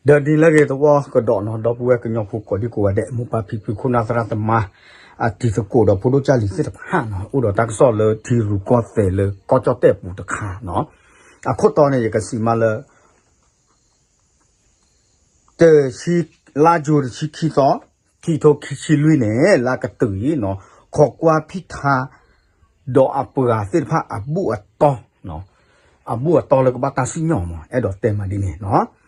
ဒီးနံၤလၢအဂ့ၤသဝီကဒီးနီၤ ဒီပုၢ်ဝဲၢ်ကညီဖိကိးဒံကိးဂၤဒဲး မိၢ်ပၢ်ဖံဖု ခိၣ်နၢ်သရၣ်သမါ အတံၤသကိးဒီးဖိဒိၣ်ကၢ်လံၤသ့ၣ်တဖၣ်နီၤ အိၣ်ဒီးတၢ်ကစီၣ်လၢထံရူၢ်ကီၢ်သဲးလၢကီၢ်ကၠီၣ်တဲၣ်ပူၤတခါနီၤ. အခိၣ်တီန့ၣ် ယကစံးမးလၢ တဆံ လါယူၤတဆံခံသီ ခံထိခံဆံလွံၢ်န့ၣ် လၢကတုၤအံၤနီၤ ခိးကွၢ်ဖံထါ ဒီးအပှၤသ့ၣ်တဖၣ်အဘူၣ်အတီ အဘူၣ်အတီလၢကဘၣ်တၢ်စံၣ်ညီၣ်မး အဲၣ်ဒိးတဲမးဒ်န့ၣ်နီၤ.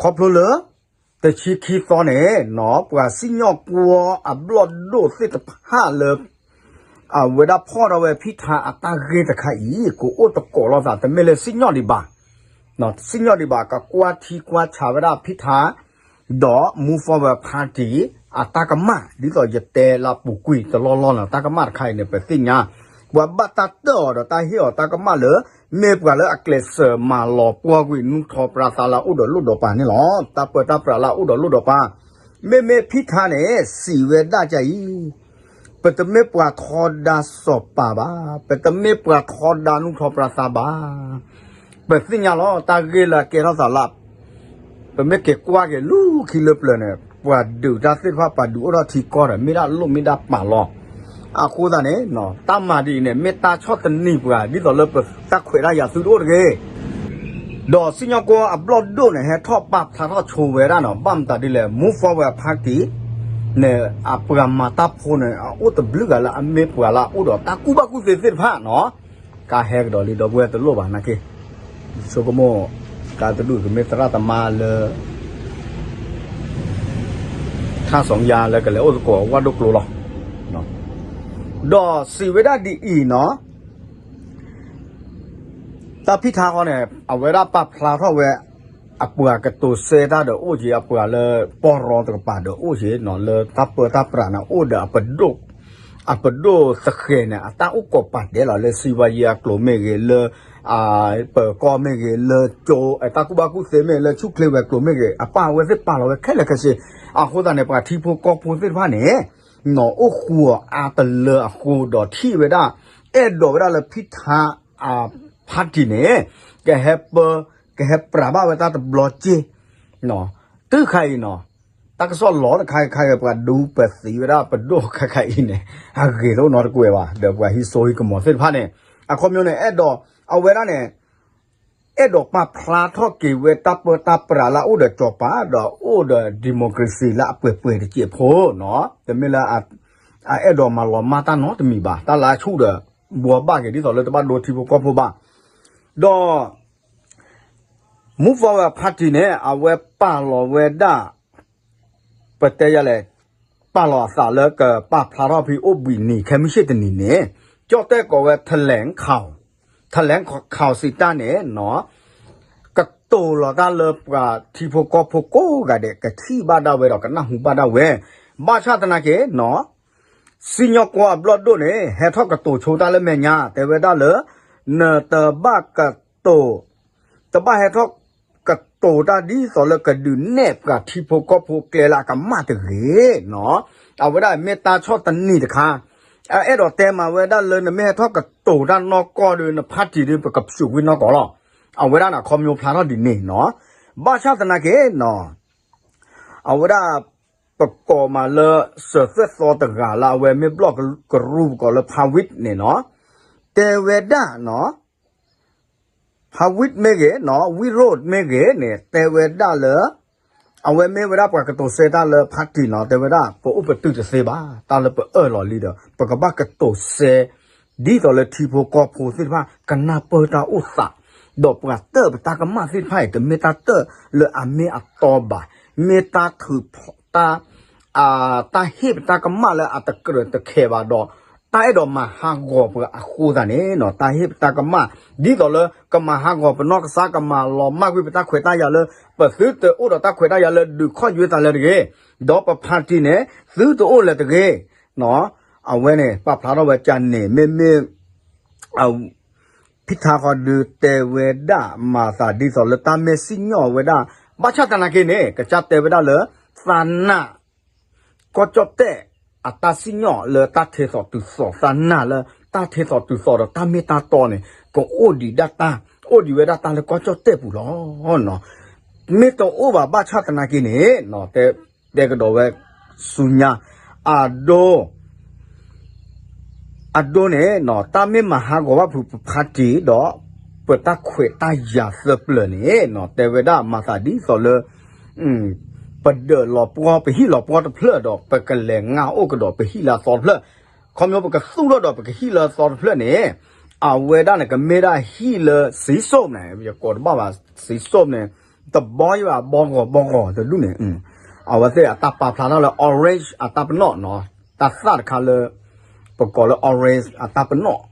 ခီဖျိလၢ တဆံခံသီန့ၣ်နီၤ ပှၤစံၣ်ညီၣ်ကွီၢ်အဘျီၣ်ဒိၣ်သ့ၣ်တဖၣ်လၢ အဝဲဒၣ်ဖီၣ်ထီၣ်ဝဲဖံထါအတၢ်ဂ့ၢ်တခါအံၤ ကအိၣ်သကိးလိာ်သး တမ့ၢ်လၢစံၣ်ညီၣ်ဒံးဘၣ် စံၣ်ညီၣ်ဒံးဘၣ် ကကွၢ်ထံကွၢ်ဆးဝဲဒၣ်ဖံထါ ဒီး Move Forward Party အတၢ်ကမၣ် ဒ်သိးယတဲလၢပူၤကွံာ်တလီၢ်လီၢ်လီၤ တၢ်ကမၣ်တခါအံၤန့ၣ် ပသ့ၣ်ညါ ပှၤဘၣ်တၢ်တၢၢ်အီၤဒီးတၢ်ဟ့ၣ်အီၤတၢ်ကမၣ်လၢ မ့ၢ်ပှၤလၢအကျဲးစၢးမၤလီၤပှီၢ်ကွံာ်နူၢ်ထီၣ်ပြးသးလၢအအိၣ်ဒီးလိၣ်ဒီးပၤန့ၣ်လီၤ. တၢ်ပၢတၢ်ပြးလၢအအိၣ်ဒီးလိၣ်ဒီးပၤ မ့မ့ၢ်ဖံထါန့ၣ် စံးဝဲဒၣ်ကအံၤ ပတမ့ၢ်ပှၤထီဒါစီၤပၤဘၣ်, ပတမ့ၢ်ပှၤထီဒါနူၢ်ထီၣ်ပြးသးဘၣ်. ပသ့ၣ်ညါလီၤ တၢ်ဂ့ၢ်လၢအကဲထီၣ်သးလၢ ပမ့ၢ်က့ၤကွၢ်က့ၤလၢခံလၢပျၢၤန့ၣ် ပှၤဒုးတၢ်သ့ၣ်တဖၣ် ပှၤဒုးအိၣ်ထီၣ်ထံကီၢ်ဒီး မ့ၢ်ဒၣ်လိၣ်မ့ၢ်ဒၣ်ပာ်လီၤ. အဃိသတးန့ၣ် တၢ်မၤဒ်အံၤန့ၣ် မ့ၢ်တၢ်ဆီၣ်သနံးပှၤ ဒ်သိးလၢပတၢ်ခွဲးတၢ်ယာ်သုတအိၣ်တဂ့ၤ ဒီးစံၣ်ညီၣ်ကွီၢ်အဘျီၣ်ဒိၣ်န့ၣ် ဟဲထီၣ်ပာ်ဖျါထီၣ်ဆိဝဲဒၣ်နီၤ ဘၣ်မတၤဒ်လဲၣ် Move Forward Party န့ၣ် အပှၤမၤတၢ်ဖိန့ၣ် အအိၣ်တဘျုးဂၤလၢအမ့ၢ်ပှၤလၢအအိၣ်ဒီးတၢ်ကူၣ်ဘၣ်ကူၣ်သ့သ့ၣ်တဖၣ်နီၤ ကဟဲကဒီးလံ ဒီပုၢ်ဝဲၢ်တလိၣ်ဘၣ်နာ်က့ ဆိကမိၣ် ကါတဒူၣ်ကမ့ၢ်သရၣ်သမါလၢ ထါစီၤယါလၢကလဲၤအိၣ်သကိးဝၣ်ဒိၣ်ကျိလီၤ. ဒီးစံးဝဲဒၣ်ဒ်အံၤနီၤ တၢ်ဖံထါဃီန့ၣ် အဝဲဒၣ်ပာ်ဖျါထီၣ်ဝဲ အပှၤကတိၤစဲတၢ်ဒီးအိၣ်က့ၤ အပှၤလၢပီၢ်ရီတကပၤဒီးအိၣ်က့ၤနီၤ လၢတၢ်ပၢတၢ်ပြးန့ၣ် အိၣ်ဒီးအပဒိၣ် အပဒိၣ်သဃဲၤန့ၣ် အတၢ်အိၣ်ကိးပာ်ဒဲးလီၤ လၢစံးဝါယံအကျိၤမ့ၢ်ဂ့ၤ လၢ ပၢၤကီၢ်မ့ၢ်ဂ့ၤ လၢကၠိ တၢ်ကူၣ်ဘၣ်ကူၣ်သ့မ့ၢ်ဂ့ၤ လၢဆူၣ်ချ့ဝဲၤကျိၤမ့ၢ်ဂ့ၤ အပၢ်ဝဲသ့ၣ်ပာ်လီၤဝဲခဲလၢာ်ခဲဆ့ အဃိသတးန့ၣ် ပှၤထံဖိကီၢ်ဖိသ့ၣ်တဖၣ်န့ၣ် နီၤအိၣ်ဃူအီၤအါတလၢအဃိဒီးထံၣ်ဝဲဒၣ် အဲၣ်ဒိးဝဲဒၣ်လၢဖံထါ အ party န့ၣ် ကဟဲပၢ ကဟဲပြးဘၣ်ဝဲတၢ်တဘျီက့ တုၤခါအံၤနီၤ တၢ်ကစီၣ်လီၤတခါခါဂ့ၤ ပှၤဒူပသံဝဲဒၣ်ပဒိၣ်ခါခါအံၤန့ၣ် အဂ့ၤတအိၣ်နီတကွဲးဘၣ် ဒီးပှၤဟံးစိဟံးကမီၤသ့ၣ်တဖၣ်န့ၣ် အခီပညီန့ၣ် အဲၣ်ဒိး အဝဲဒၣ်န့ၣ် အဲၣ်ဒိးပာ်ဖျါထီၣ်က့ၤဝဲတၢ်ပၢတၢ်ပြးလၢအအိၣ်ဒီးစီၤပၤ ဒီးအိၣ်ဒီး democracy လၢအပှဲၤပှဲၤတစဲးဖိနီၤ တမ့ၢ်လၢ အအဲၣ်ဒိးမၤလီၤမၢ်တၢ်နီတမံၤဘၣ် တၢ်လၢအဆူၣ်ဒီး ဘှီဘၣ်က့ၤဒ်သိးလၢတဘၣ်ဒိထံဖိကီၢ်ဖိဘၣ် ဒီး Move Forward Party န့ၣ် အဝဲပာ်လီၤဝဲဒၣ် ပတဲယၤလဲၣ် ပာ်လီၤအသးလၢကပာ်ဖျါထီၣ်ဖဲအိၣ်ဘှံးနံၤ ခဲမုၢ်ဆ့ၣ်တနံၤန့ၣ် ကၠီၣ်တဲၣ်ကိးဝဲ ထလဲၤခီၣ် ထလဲၤခီၣ်စံးတၢ်န့ၣ်နီၤ ကတိၤလီၤတၢ်လၢပှၤထံဖိကီၢ်ဖိကိးဂၤဒဲး ကထံၣ်ဘၣ်ဒၣ်ဝဲဒီးကနၢ်ဟူဘၣ်ဒၣ်ဝဲ ဘၣ်ဆၣ်သနာ်က့နီၤ စံၣ်ညီၣ်ကွီၢ်အဘျီၣ်ဒိၣ်န့ၣ် ဟဲထီၣ်ကတိၤဆိတၢ်လၢမဲာ်ညါ တဲဝဲဒၣ်လၢ နတဘၣ်ကတိၤ တဘၣ်ဟဲထီၣ်ကတိၤတၢ်ဒ်သိးလၢကဒုးနဲၣ်ပှၤထံဖိကီၢ်ဖိကျဲလၢအကမၣ်တဂ့ၤနီၤ အဝဲဒၣ်မ့ၢ်တၢ်ဆီၣ်သနံးတခါ အအဲၣ်ဒိးတဲမၤဝဲဒၣ်လၢနမ့ၢ်ဟဲထီၣ်ကတိၤတၢ်နီၢ်ကီၢ်ဒီး န party ဒီး ပကပျူးကွံာ်နီၢ်ကီၢ်လီၤ အဝဲဒၣ်န့ၣ် အခီပညီဖျါထီၣ်ဒ်န့ၣ်နီၤ ဘၣ်ဆၣ်သနာ်က့နီၤ အဝဲဒၣ် ပကိးမးလၢ စၢၤသွဲၣ်သီတဂၤလၢအဝဲမ့ၢ်ဘျီၣ်ကရူၢ်ပကိးလၢ ဖါဝံၣ်န့ၣ်နီၤ တဲဝဲဒၣ်နီၤ ဖါဝံၣ်မ့ၢ်ဂ့ၤနီၤ ဝံၣ်ရိၣ်မ့ၢ်ဂ့ၤန့ၣ် တဲဝဲဒၣ်လၢ အဝဲမ့ၢ်ဝဲဒၣ်ပှၤကတိၤစဲတၢ်လၢ party နီၤ တဲဝဲဒၣ် ပအိၣ်ပတုာ်တသ့ဘၣ် တၢ်လၢပအၢၣ်လီၤလံဒီး ပကဘၣ်ကတိၤစဲ ဒ်သိးလၢထံဖိကီၢ်ဖိသ့ၣ်တဖၣ် ကနၢ်ပၢၢ်တၢ်အိၣ်သး ဒီးပှၤတၢၣ်ပတၢ်ကမၣ်သ့ၣ်တဖၣ်အံၤ တမ့ၢ်တၢ်တၢၣ်လၢအမ့ၢ်အတီဘၣ် မ့ၢ်တၢ်ထုးဖျိ တၢ် တၢ်ဟ့ၣ်ပတၢ်ကမၣ်လၢအတကြၢးတခဲးဘၣ်ဒီး တၢ်အဲၣ်ဒိးမၤဟးဂီၤပှၤအဃိသတးန့ၣ်နီၤ တၢ်ဟ့ၣ်ပတၢ်ကမၣ် ဒ်သိးလၢကမၤဟးဂီၤပနီၢ်ကစၢ် ကမၤလီၤမၢ်ကွံာ်ပတၢ်ခွဲးတၢ်ယာ်လၢ ပသုတအိၣ်ဒီးတၢ်ခွဲးတၢ်ယာ်လၢဒုးခီၣ်ယွဲသးလၢၤတဂ့ၤ, ဒီးပ party န့ၣ် သုတအိၣ်လၢၤတဂ့ၤ, အဝဲန့ၣ် ပာ်ဖျါထီၣ်ဝဲကန့ၣ် မ့မ့ၢ် ဖံထါဃီဒုးတဲဝဲဒၣ်မၤသးဒ်သိးလၢတၢ်မ့ၢ်စံၣ်ညီၣ်ဝဲဒၣ်, ဘၣ်ဆၣ်သနာ်က့န့ၣ် ကစၢ်တဲဝဲဒၣ်လၢ သးနၢ် ကီၢ်ကၠီၣ်တဲၣ် အတၢ်စံၣ်ညီၣ်လၢတၢ်ထဲသိးတုၤသိး သးနၢ်လၢတၢ်ထဲသိးတုၤသိးဒီးတၢ်မ့ၢ်တၢ်တီန့ၣ် ကအိၣ်ဒံးဒၣ်တၢ် အိၣ်ဒံးဝဲဒၣ်တၢ်လၢကီၢ်ကၠီၣ်တဲၣ်ပူၤလီၤ. မ့ၢ်တအိၣ်ဘၣ်ဘၣ်ဆၣ်သနာ်က့န့ၣ် တဲကဒီးဝဲဆူညါ အဒိ အဒိန့ၣ် တၢ်မ့ၢ်မၤဟးဂီၤဘၣ်ဖုးပဖါတံၢ်ဒီး ပတၢ်ခွဲးတၢ်ယာ်သၢပျၢၤန့ၣ် တဲဝဲဒၣ်မၤသးဒ်သိးလၢ ပဒၢးလီၤပှီၢ် ပဟံၣ်လီၤပှီၢ်တဖျၢၣ်ဒီး ပကလဲၤငါအိၣ်ကဒီးပဟံၣ်လၢအသီတဖျၢၣ်, ခီဖျိပကသူၣ်ထီၣ်ဒီးပကဟံၣ်လၢအသီတဖျၢၣ်န့ၣ် အဝဲဒၣ်န့ၣ် ကမ့ၢ်ဒၣ်ဟံၣ်လၢစံစိၣ်န့ၣ် ယကိးတဘၣ်ဘၣ် စံစိၣ်န့ၣ် တဘီယဘၣ် ဘီဂီၤဘီဂီၤတဒူၣ်န့ၣ် အဝဲသ့ၣ်အတၢ်ပာ်ဖျါထီၣ်လၢ orange အတၢ်ပနီၣ်နီၤ, တၢ်သၣ်တခါလၢ ပကိးလၢ orange အတၢ်ပနီၣ်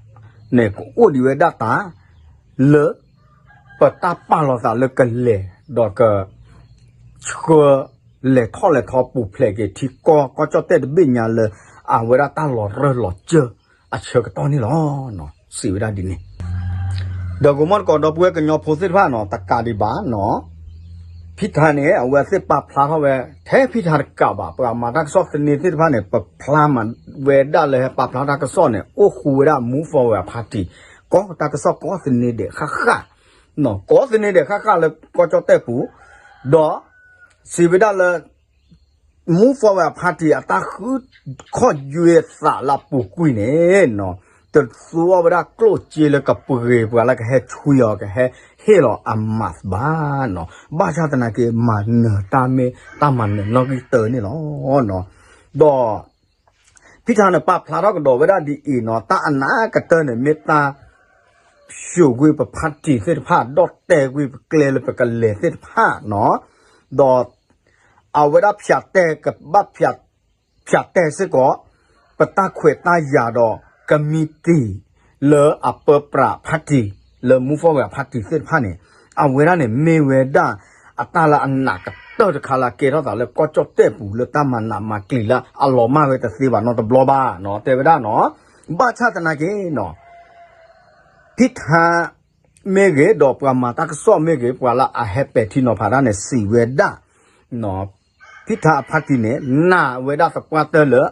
န့ၣ် ကအိၣ်ဒံးဝဲဒၣ်တၢ် လၢ ပတၢ်ပာ်လီၤသးလၢကလဲၤ ဒီးက ဆှၢ လဲၤထီၣ်လဲၤထီပူၤဖျဲးက့ၤထံကီၢ် ကီၢ်ကၠီၣ်တဲၣ်တဘ့ၣ်ညါလၢ အဝဲဒၣ်တၢ်လီၤရၢၢ်လီၤစၢၢ်အဆၢကတီၢ်န့ၣ်လီၤ. စံးဝဲဒၣ်ဒ်န့ၣ် ဒီးကမီၣ်တကိးဒီပုၢ်ဝဲၢ်ကညီဖိသ့ၣ်တဖၣ်နီၤ တကးဒံးဘၣ်နီၤ ဖံထါန့ၣ် အဝဲသ့ၣ်ပာ်ဖျါထီၣ်ဝဲ ထဲဖံထါတကးဘၣ် ပှၤမၤတၢ်ကစီၣ်သန့သ့ၣ်တဖၣ်န့ၣ် ပဖျါမၤဝဲဒၣ်လၢဟဲပာ်ဖျါတၢ်ကစီၣ်န့ၣ် အိၣ်ဃူဝဲဒၣ် Move Forward Party ကီၢ်တၢ်ကစီၣ်ကီၢ်သန့ဒဲးဃၣ်ဃၣ် ကီၢ်သန့ဒဲးဃၣ်ဃၣ်လၢကီၢ်ကၠီၣ်တဲၣ်ပူၤ ဒီး စံးဝဲဒၣ်လၢ Move Forward Party အတၢ်ဃုခီၣ်ယွဲသးလၢအပူၤကွံာ်န့ၣ် တသူအီၣ်ဝဲဒၣ်ကျိၣ်စ့လၢကပှ့ၤပှၤလၢကဟဲဆွံအီၤ ကဟဲဟ့ၣ်လီၤအမးဘၣ်နီၤ, ဘၣ်ဆၣ်သနာ်က့ မၤနၢၤတၢ်မ့ၢ်တၢ်မၤနၢၤနီၣ်ဂံၢ်တၢန့ၣ်လီၤ. ဒီး ဖံထါန့ၣ် ပာ်ဖျါထီၣ်ကဒီးဝဲဒၣ်ဒ်အံၤနီၤ, တၢ်အနးကတၢၢ်န့ၣ် မ့ၢ်တၢ် ဖျိးကွံာ်ပဖါတံၢ်သ့ၣ်တဖၣ် ဒီၣ်တဲာ်ကွံာ်ပကျဲလၢပကလဲၤသ့ၣ်တဖၣ်နီၤ, ဒီး အဝဲဒၣ်ဖၠးတဲာ်ကဘၣ် ဖၠးတဲာ်စ့ၢ်ကီး ပတၢ်ခွဲးတၢ်ယာ်ဒီး ကမံးတံာ် လၢအပၢပြးဖါတံၢ် လၢ Move Forward ဖါတံၢ်သ့ၣ်တဖၣ်န့ၣ် အဝဲဒၣ်န့ၣ် မ့ၢ်ဝဲဒၣ် အတၢ်လၢအနးကတၢၢ်တခါလၢအကဲထီၣ်သးလၢကီၢ်ကၠီၣ်တဲၣ်ပူၤ လၢတၢ်မၤနးမၤကျံၤလၢအလီၤမၢ်ဝဲတသ့ဘၣ်နီတဘျီဘၣ်နီၤ, တဲဝဲဒၣ်နီၤ, ဘၣ်ဆၣ်သနာ်က့နီၤ ဖံထါမ့ၢ်ဂ့ၤ ဒီးပှၤမၤတၢ်ကစီၣ်မ့ၢ်ဂ့ၤ ပှၤလၢအဟဲပဲာ်ထံနီၤဖးတၢ်န့ၣ် စံးဝဲဒၣ် ဖံထါအဖါတံၢ်န့ၣ် နာ်ဝဲဒၣ်သပှၢ်တၢၢ်လၢ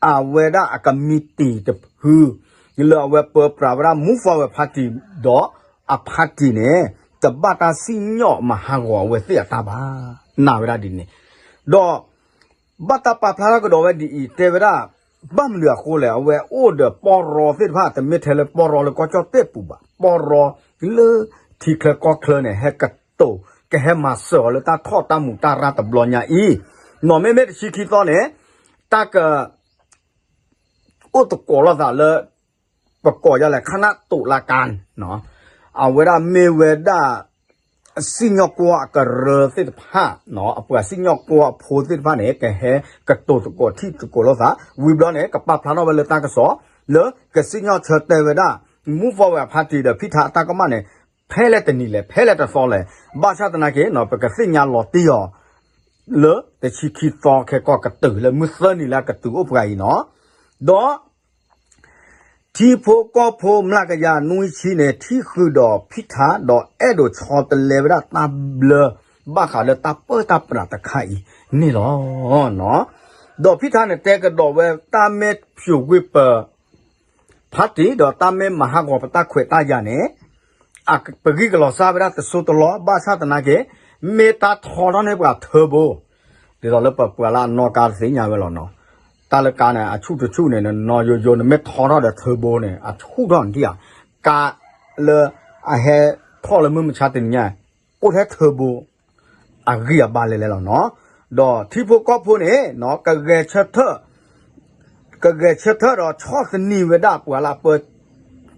အဝဲဒၣ်အကမံးတံာ်တဖု လၢအဝဲပၢပြးဝဲဒၣ် Move Forward ဖါတံၢ် ဒီးအဖါတံၢ်န့ၣ် တဘၣ်တၢ်စံၣ်ညီၣ်မၤဟးဂီၤအဝဲသ့ၣ်အတၢ်ဘၣ်, နာ်ဝဲဒၣ်ဒ်န့ၣ်, ဒီး ဘၣ်တၢ်ပာ်ဖျါထီၣ်ကဒီးဝဲဒ်အံၤ တဲဝဲဒၣ် ဘၣ်မနုၤအဃိလဲၣ်, အဝဲအိၣ်ဒီးပီၢ်ရီသ့ၣ်တဖၣ် တမ့ၢ်ထဲလၢပီၢ်ရီလၢကီၢ်ကၠီၣ်တဲၣ်ပူၤဘၣ်, ပီၢ်ရီလၢထံချၢကီၢ်ချၢန့ၣ် ဟဲကတိၤ ကဟဲမၤစၢၤအီၤလၢတၢ်ထီၣ်တၢ်မူးတၢ်ရၢ်တဘျီညါအံၤ, နီၢ်မ့မ့ၢ်တဆံခံသီန့ၣ် တၢ်က အိၣ်သကိးလိာ်သးလၢ ပကိးယၤလဲၣ် ခနၣ်တူးလၢကါန့ၣ် အဝဲဒၣ်မ့ၢ်ဝဲဒၣ် စံၣ်ညီၣ်ကွီၢ်အကရၢသ့ၣ်တဖၣ် အပှၤစံၣ်ညီၣ်ကွီၢ်အဖိသ့ၣ်တဖၣ်န့ၣ် ကဟဲကတိၤသကိးထံၣ်သကိးလိာ်သး ဝံၤဘျီန့ၣ် ကပာ်ဖျါထီၣ်ဝဲလၢတၢ်ကစီၣ် လၢကစံၣ်ညီၣ်ဆၢတဲာ်ဝဲဒၣ် Move Forward Party ဒီးဖံထါအတၢ်ကမၣ်န့ၣ် ဖဲလဲၣ်တနံၤလဲၣ် ဖဲလဲၣ်တသီလဲၣ်, ဘၣ်ဆၣ်သနာ်က့ ပကသ့ၣ်ညါလီၤတံၢ်အီၤ လၢတဆံခံသီခဲကီၢ်ကတုၤလၢမုၢ်သၢနံၤလၢအကတုၤအိၣ်ပှၤအံၤနီၤ, ဒီး ထံဖိကီၢ်ဖိမျးကယၤနွံဆံန့ၣ် ထံၣ်ဃုာ်ဒီးဖံထါ ဒီးအဲၣ်ဒိးဆီတလဲဝဲဒၣ်တၢ်ဘျၢ ဘၣ်ဃးလၢတၢ်ပၢတၢ်ပြးတခါအံၤန့ၣ်လီၤ. ဒီးဖံထါန့ၣ် တဲကဒီးဝဲတၢ်မ့ၢ်ဖျိးကွံာ်ပ ဖါတံၢ် ဒီးတၢ်မ့ၢ်မၤဟးဂီၤပတၢ်ခွဲးတၢ်ယာ်န့ၣ် ပဂံၢ်ကလီၤစၢ်ဝဲဒၣ်တစိၢ်တလီၢ် ဘၣ်ဆၣ်သနာ်က့ မ့ၢ်တၢ်ထီထီၣ်န့ၢ်ပှၤထၢဘိ ဒ်သိးလၢပပှၤလၢအနီၣ်ကါတသ့ၣ်ညါဝဲလီၤနီၤ, တၢ်လၢကါန့ၣ် အဆူၣ်တဆူၣ်န့ၣ် နနီၣ်ယိယိ နမ့ၢ်ထီထီၣ်ဒီးထၢဘိန့ၣ် အဆူၣ်ထီၣ်န့ၣ်ထံၣ်ဧါ, ကါလၢအဟဲထီၣ်လၢမုၢ်မဆါတနံၤညါ အိၣ်ထဲထၢဘိ အဂံၢ်အဘါလဲၣ်လဲၣ်လီၤနီၤ, ဒီးထံဖိကီၢ်ဖိန့ၣ် ကဂဲၤဆၢထၢၣ် ကဂဲၤဆၢထၢၣ်ဒီးဆီၣ်သနံးဝဲဒၣ်ပှၤလၢအပၢ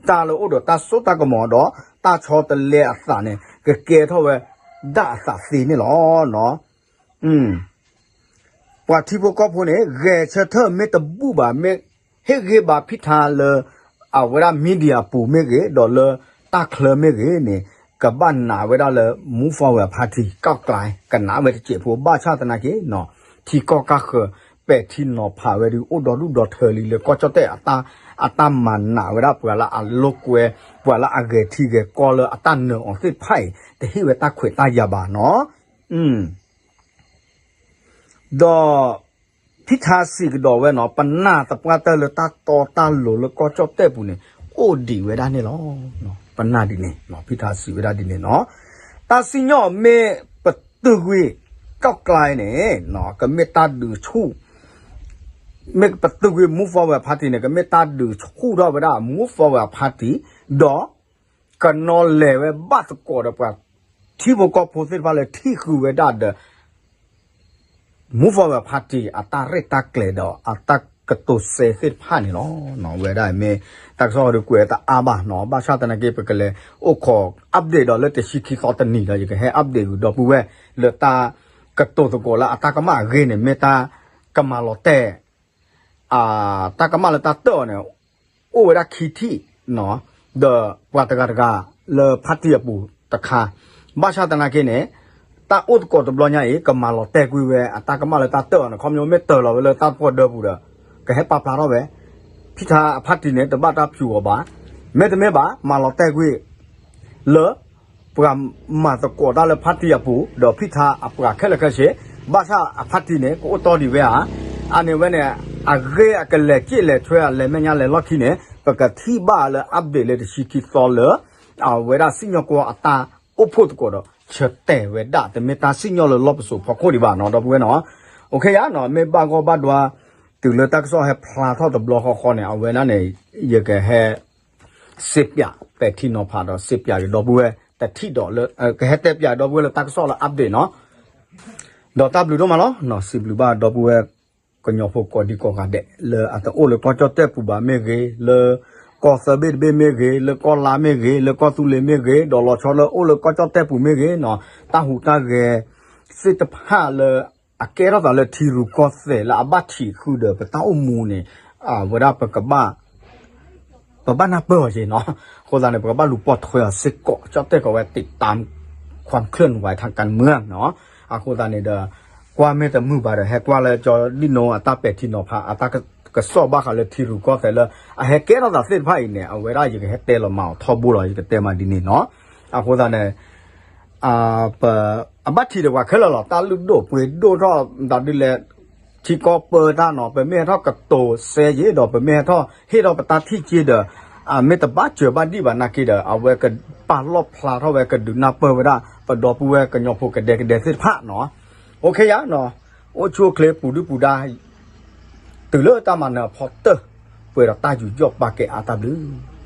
တၢ်လၢအိၣ်ဒီးတၢ်စိတၢ်ကမီၤဒီး တၢ်ဆီတလဲအသးန့ၣ် ကကဲထီၣ်ဝဲဒၣ်အသးသ့န့ၣ်လီၤ. ပှၤထံဖိကီၢ်ဖိန့ၣ် ဂဲၤဆၢထၢၣ်မ့ၢ်တဘူၣ်ဘၣ် မ့ၢ်ဟ့ၣ်ဂ့ၢ်ဘါဖံထါလၢ အဝဲဒၣ် media ပူၤမ့ၢ်ဂ့ၤ ဒီးလၢတၢ်ချၢမ့ၢ်ဂ့ၤန့ၣ် ကဘၣ်နာ်ဝဲဒၣ်လၢ Move Forward Party ကီၢ်ကျါ ကနာ်ဝဲတစဲးဖိ ဘၣ်ဆၣ်သနာ်က့ ထံကီၢ်ကၢ်ဃၢၤ ပဲာ်ထံနီၤဖးဝဲဒၣ် အိၣ်ဒီဒူၣ်ဒီထၢလံလၢကီၢ်ကၠီၣ်တဲၣ် အတၢ်မၤနာ်ဝဲဒၣ်ပှၤလၢအလိာ်ကွဲ ပှၤလၢအဂဲၤထံဂဲၤကီၢ်လၢအတၢ်နၢၤအီၤသ့ၣ်တဖၣ်အံၤ တဟ့ၣ်ဝဲတၢ်ခွဲးတၢ်ယာ်ဘၣ်နီၤ. ဒီး ဖံထါစံးကဒီးဝဲနီၤ ပနာ်သပှၢ်တၢၢ်လၢတၢ်တီတၢ်လိၤလၢကီၢ်ကၠီၣ်တဲၣ်ပူၤန့ၣ် အိၣ်ဒံးဝဲဒၣ်န့ၣ်လီၤ. ပနာ်ဒ်န့ၣ် ဖံထါစံးဝဲဒၣ်ဒ်န့ၣ်နီၤ. တၢ်စံၣ်ညီၣ်မ့ၢ်ပ ပသုးကွံာ် ကီၢ်ကျါအံၤန့ၣ် ကမ့ၢ်တၢ်ဒုးဆူၣ်, မ့ၢ်ပသုးကွံာ် Move Forward Party န့ၣ် ကမ့ၢ်တၢ်ဒုးဆူၣ်ထီၣ်ဝဲဒၣ် Move Forward Party ဒီး ကနီၤလဲၤဝဲဘၣ်သကိးဒီးပှၤထံဖိကီၢ်ဖိသ့ၣ်တဖၣ်လၢထံၣ်ဃုာ်ဝဲဒၣ်ဒီး Move Forward Party အတၢ်ရဲၣ်တၢ်ကျဲၤဒီးအတၢ်ကတိၤစဲသ့ၣ်တဖၣ်န့ၣ်လီၤ. ဝဲဒၣ်မ့ၢ်တၢ်ကစီၣ်ဒီးကွဲးတအါဘၣ်နီၤ, ဘၣ်ဆၣ်သနာ်က့ ပကလဲၤအိၣ်ခိး update ဒီးလၢတဆံခံသီတနံၤဒီး ယကဟဲ update ဂုာ်ဒီပုၢ်ဝဲၢ် လၢတၢ်ကတိၤသကိးလၢအတၢ်ကမၣ်အဂ့ၢ်န့ၣ် မ့ၢ်တၢ်ကမၤလီၤတဲာ် တၢ်ကမၣ်လၢတၢ်တၢၣ်အီၤန့ၣ် အိၣ်ဝဲဒၣ်ခံထံၣ်နီၤ, ဒီးပှၤတဂၤတဂၤလၢ party အပူၤတခါ, ဘၣ်ဆၣ်သနာ်က့န့ၣ် တၢ်အိၣ်သကိးတဘျီညါအံၤ ကမၤလီၤတဲာ်ကွံာ်ဝဲအတၢ်ကမၣ်လၢတၢ်တၢၣ်အီၤန့ၣ် ခီပညီမ့ၢ်တၢၣ်လီၤဝဲလၢတၢ်ဖီၣ်ဒၢပူၤဒီး ကဟဲပာ်ဖျါထီၣ်ဝဲ ဖံထါအ party န့ၣ် တဘၣ်တၢ်ဖၠူအီၤဘၣ်, မ့တမ့ၢ်ဘၣ် မၤလီၤတဲာ်ကွံာ် လၢ ပှၤမၤသကိးတၢ်လၢ party အပူၤ ဒီးဖံထါအပှၤခဲလၢာ်ခဲဆ့, ဘၣ်ဆၣ်အ party န့ၣ် ကအိၣ်တီဒံးဝဲဧါ, အန့ၣ်ဝဲန့ၣ် အဂ့ၢ်အကလဲၤစ့ၣ်လဲၤထွဲအလဲၤမဲာ်ညါလဲၤလီၢ်ခံန့ၣ် ပကထံၣ်ဘၣ်လၢ update လၢတဆံခံသီလၢ အဝဲဒၣ်စံၣ်ညီၣ်ကွီၢ်အတၢ်အိၣ်ဖှိၣ်သကိးဒီး ဆၢတဲာ်ဝဲဒၣ် တမ့ၢ်တၢ်စံၣ်ညီၣ်လၢလီၢ်ပစိာ်ဖီခိၣ်ဒံးဘၣ်နီၤ ဒီပုၢ်ဝဲၢ်နီၤ, အိၣ်ခ့ယါနီၤ မ့ၢ်ဘၣ်ဂီၢ်ဘၣ်ဒွါ တုၤလၢတၢ်ကစီၣ်ဟဲဖျါထီၣ်တဘျီဃီဃီန့ၣ် အဝဲဒၣ်န့ၣ် ယကဟဲ စ့ပၠးပဲာ်ထံနီၤဖးဒီးစ့ပၠးက့ၤဒီပုၢ်ဝဲၢ်တထံၣ်ဒီးလၢ ကဟဲတဲပၠးဒီပုၢ်ဝဲၢ်လၢတၢ်ကစီၣ်လၢ update နီၤ, ဒီးတၢ်ဘျုးဒိၣ်မးလီၤ. စံးဘျုးဘၣ်ဒီပုၢ်ဝဲၢ် ကညီဖိကိးဒံကိးဂၤဒဲး လၢအတအိၣ်လၢကီၢ်ကၠီၣ်တဲၣ်ပူၤဘၣ်မ့ၢ်ဂ့ၤ, လၢကီၢ်သၢဘ့ၣ်တဘ့ၣ်မ့ၢ်ဂ့ၤ, လၢကီၢ်လါမ့ၢ်ဂ့ၤ, လၢကီၢ်သူလ့ၤမ့ၢ်ဂ့ၤ, ဒီးလီၤဆီလၢအိၣ်လၢကီၢ်ကၠီၣ်တဲၣ်ပူၤမ့ၢ်ဂ့ၤနီၤ, တၢ်ဟူးတၢ်ဂဲၤသ့ၣ်တဖၣ်လၢ အကဲထီၣ်သးလၢထံရူၢ်ကီၢ်သဲးလၢအဘၣ်ထံးဃုာ်ဒီးပတၢ်အိၣ်မူန့ၣ် အဝဲဒၣ်ပကဘၣ် ပဘၣ်နၢ်ပၢၢ်အီၤက့ၤနီၤ, အဃိသတးန့ၣ် ပကဘၣ်လူၤပိာ်ထွဲအီၤစ့ၢ်ကီး ကၠီၣ်တဲၣ်ကီးဝဲ တိးတၢခွမ်ချၢၣ်နဝဲထါကၣ်မၢနီၤ, အဃိသတးန့ၣ်ဒီး ကွၢ်မ့ၢ်တမုာ်ဘၣ်ဒီး ဟဲကွၢ်လၢကၠီဒံၣ်နိအတၢ်ပဲာ်ထံနီၤဖး အတၢ်ကစီၣ်ဘၣ်ဃးလၢထံရူၢ်ကီၢ်သဲးလၢ အဟဲကဲထီၣ်သးသ့ၣ်တဖၣ်အံၤန့ၣ် အဝဲဒၣ်ယကဟဲတဲလီၤမၤအီၤထီဘိလီၤ ယကတဲမးဒ်န့ၣ်နီၤ, အဃိသတးန့ၣ် ပ အဘၣ်ထံးဒီးပှၤခဲလၢာ်လီၤ တၢ်လုၢ်ဒိၣ်ပှ့ၤဒိၣ်ထီၣ် ဒ်လဲၣ် ထံကီၢ်ပၢတၢ်နီၤ ပမ့ၢ်ဟဲထီၣ်ကတိၤစဲယ့ၤဒီး ပမ့ၢ်ဟဲထီၣ်ဟ့ၣ်ထီၣ်ပတၢ်ထံၣ်က့ၤဒီး မ့ၢ်တဘၣ်စၢၤဘၣ်ဒံးဘၣ်နာ်က့ဒီး အဝဲကပာ်လီၤဖျါထီၣ်ဝဲ ကဒုးနၢ်ပၢၢ်ဝဲဒၣ် ပဒီပုၢ်ဝဲၢ်ကညီဖိကဒဲကဒဲသ့ၣ်တဖၣ်နီၤ, အိၣ်ခ့ယါနီၤ, အိၣ်ဆူၣ်အိၣ်ချ့ပူၤဒုၣ်ပူၤဒါ တုၤလၢတၢ်မၤနၢၤအဖီတၢၢ် ပှဲၤဒီးတၢ်ယူးယီၣ်ပာ်ကဲအါတၢ်ဘျုး